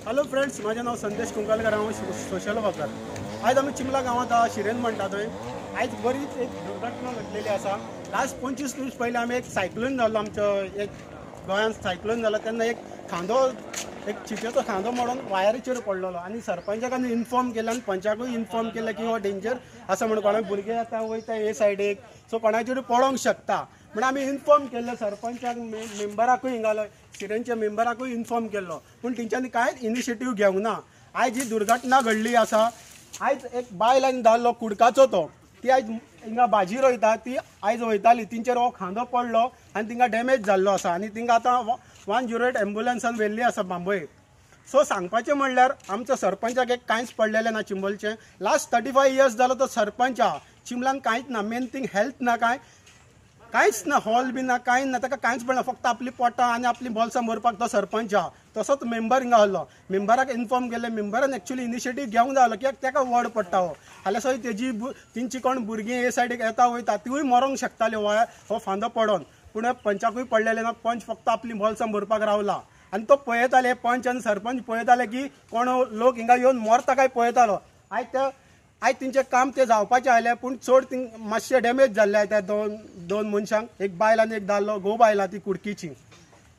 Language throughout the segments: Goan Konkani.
हॅलो फ्रेंड्स, माझें नांव संदेश कुंकळकर, हांव सोशल वर्कर। आयज आमी चिमला गांवांत आहा, शिरेन म्हणटा थंय आयज बरीच एक दुर्घटना घडलेली आसा। लास्ट 25 दीस पयलीं आमी एक सायक्लोन जाल्लो, आमचो एक गोंयांत सायक्लोन जालो तेन्ना एक खांदो, एक चिचेचो खांदो मोडून वायरीचेर पडलेलो आनी सरपंचाक आमी इन्फॉर्म केलें आनी पंचाकूय इन्फॉर्म केलें की हो डेंजर आसा म्हणून, कोणा भुरगे आतां वयता हे सायडीक, सो कोणाचेर पडोंक शकता म्हण आमी इन्फॉर्म केल्लें सरपंचाक, मेंबराकूय हिंगालो शिरेंच्या मेंबराकूय इन्फॉर्म केल्लो, पूण तेंच्यांनी कांयच इनिशिएटीव घेवंक ना। आयज ही दुर्घटना घडली आसा। आयज एक बायल आनी दादलो कुडकाचो तो, ती आयज हिंगा भाजी रोयता, ती आयज वयताली, तेंचेर हो खांदो पडलो आनी तिंगा डॅमेज जाल्लो आसा आनी तिंगा आतां 108 एम्बुलन्सान व्हेल्ली आसा बांबोळे। सो सांगपाचें म्हणल्यार आमचो सरपंचाक एक कांयच पडलेलें ना चिंबलचें। लास्ट 35 इयर्स जालो तो सरपंच आहा, चिंबलान कांयच ना, मेन थींग हेल्थ ना, कांय कांयच ना, हॉल बी ना, कांय ना, ताका कांयच पडना, फक्त आपली पोटां आनी आपली बोल्सां भरपाक तो सरपंच आहा। तसोच मेंबर हिंगा आहलो, मेंबराक इन्फॉर्म केलें, मेंबरान एक्चुअली इनिशिएटीव घेवंक जाय आहलो कित्याक ताका वड पडटा हो, हाल्यार सो तेजी तेंची कोण भुरगीं हे सायडीक येता वयता तिवूय मरोंक शकताली हो फांदो पडोन, पूण पंचाकूय पडलेलें ना। पंच फक्त आपली बोल्सां भरपाक रावला आनी तो पळयताले, पंच आनी सरपंच पळयताले की कोण लोक हिंगा येवन मरता काय पळयतालो। आयज ते आयज तेंचें काम तें जावपाचें आयलें, पूण चड थिंग मातशें डॅमेज जाल्लें त्या दोन मनशांक, एक बायल आनी एक दादलो, घोव बायल ती कुडकीची।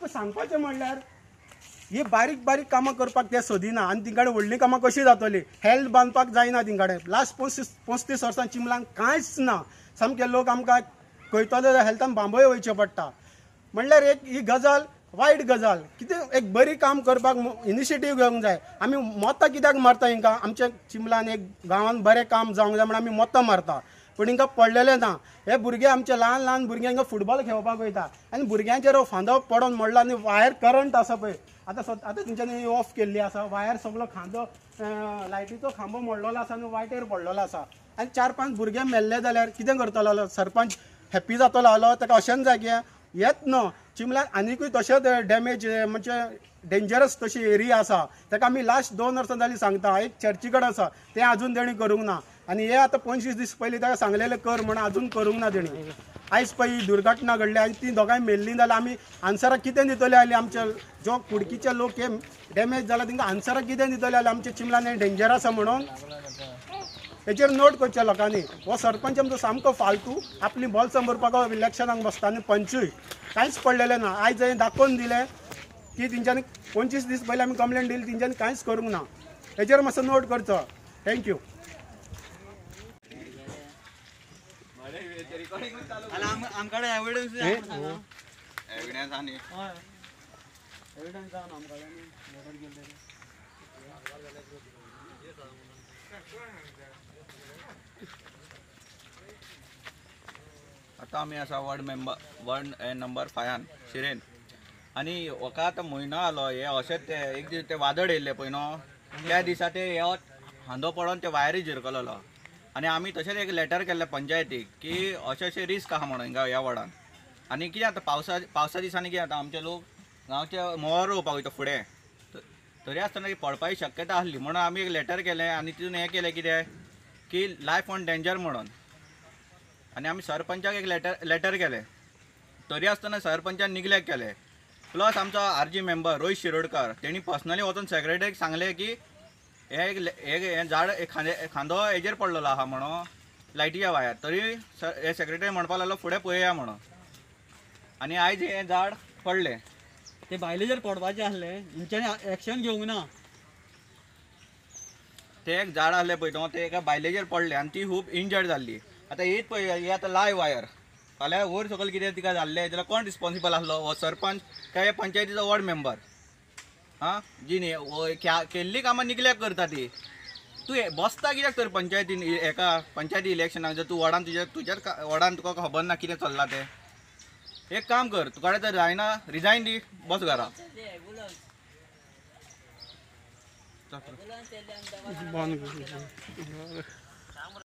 पूण सांगपाचें म्हणल्यार ही बारीक बारीक कामां करपाक ते सोदिना आनी तिंकाडे व्हडलीं कामां कशीं जातलीं। हेल्थ बांदपाक जायना तिंकाडे, लास्ट 35 वर्सां चिंबलान कांयच ना, सामके लोक आमकां कळटले हेल्थान बांबोळे वयचें पडटा। म्हणल्यार एक ही गजाल वायट गजाल, कितें एक बरी काम करपाक इनिशिएटीव घेवंक जाय। आमी मतां कित्याक मारता हिंकां, आमच्या चिंबलान एक गांवान बरें काम जावंक जाय म्हण आमी मतां मारता, पूण हिंकां पडलेलें ना। हे भुरगे आमचे ल्हान ल्हान भुरगे हिंगा फुटबॉल खेळपाक वयता आनी भुरग्यांचेर हो फांदो पडोन मोडला आनी वायर करंट आसा पळय, आतां आतां तेंच्यांनी ऑफ केल्ली आसा वायर, सगलो खांदो लायटीचो खांबो मोडलेलो आसा आनी वायटेर पडलेलो आसा आनी 4-5 भुरगे मेल्ले जाल्यार कितें करतलो सरपंच? हॅप्पी जातलो आहलो ताका अशेंच जाय की येत न्हू। चिंबलान आनिकूय तशेंच डॅमेज म्हणजे डेंजरस तशी एरिया आसा, ताका आमी लास्ट 2 वर्सां जालीं सांगता, एक चर्ची कडेन आसा तें आजून तेणी करूंक ना आनी हे आतां 25 दीस पयलीं ताका सांगलेलें कर म्हण आजून करूंक ना तेणी। आयज पळय ही दुर्घटना घडली आनी ती दोगांय मेल्लीं जाल्यार आमी आन्सराक कितें दितले आसली? आमचे जो कुडकीचे लोक हे डॅमेज जाला तांकां आन्सराक कितें दितले आसले? आमच्या चिंबलान हें डेंजर आसा म्हणून हेचेर नोट करचें लोकांनी। हो सरपंच आमचो सामको फालतू, आपली बोल्सां भरपाक इलेक्शनाक बसता आनी पंचूय कांयच पडलेलें ना। आयज हें दाखोवन दिलें की तेंच्यांनी 25 दीस पयलीं आमी कंप्लेन दिली, तेंच्यांनी कांयच करूंक ना। हेचेर मातसो नोट करचो। Thank you. आतां आमी आसा वॉर्ड मेंबर वॉर्ड नंबर 5 शिरेन आनी म्हाका आतां म्हयनो जालो हे अशेंच ते एक दीस ते वादळ येयल्लें पळय न्हू, त्या दिसा ते हे खांदो पडोन ते वायरी झिरकलेलो आनी आमी तशेंच एक लेटर केल्लें पंचायतीक की अशें अशें रिस्क आहा म्हणून हिंगा ह्या वॉर्डान। आनी कितें जाता पावसा दिसांनी कितें जाता, आमचे लोक गांवचे मोर रोवपाक वयता फुडें, तरी आसतना पडपाची शक्यता आसली म्हणून आमी एक लेटर केलें आनी तितून हें केलें कितें की लायफ ऑन डेंजर म्हणून, आनी आमी सरपंचाक एक लेटर केलें, तरी आसतना सरपंचान निग्लेक्ट केलें। प्लस आमचो आरजी मेंबर रोहित शिरोडकर तेणी पर्सनली वचून सेक्रेटरीक सांगलें की हें एक हें झाड खांदो हेजेर पडलेलो आहा म्हणून लायटीच्या वायर, तरी हे सेक्रेटरी म्हणपाक लागलो फुडें पळया म्हणून, आनी आयज हें झाड पडलें। ते बायलेचेर पडपाचें आसलें, हेंच्यांनी एक्शन घेवंक ना। ते एक झाड आसलें पळय न्हू, ते एका बायलेचेर पडलें आनी ती खूब इंजर्ड जाल्ली। आतां हीच पळय, ही आतां लायव वायर, फाल्यां वयर सकयल कितें तिका जाल्लें जाल्यार कोण रिस्पोन्सिबल आसलो? हो सरपंच काय पंचायतीचो वॉर्ड मेंबर? आं जी न्ही केल्ली कामां निग्लेक्ट करता ती। तूं बसता कित्याक तर पंचायतीन एका पंचायती इलेक्शनाक जर तूं वॉर्डान तुज्याच वॉर्डान तुका खबर ना कितें चल्लां तें। एक काम कर, तुका तर जायना रिजायन दी, बस घरा। बंद।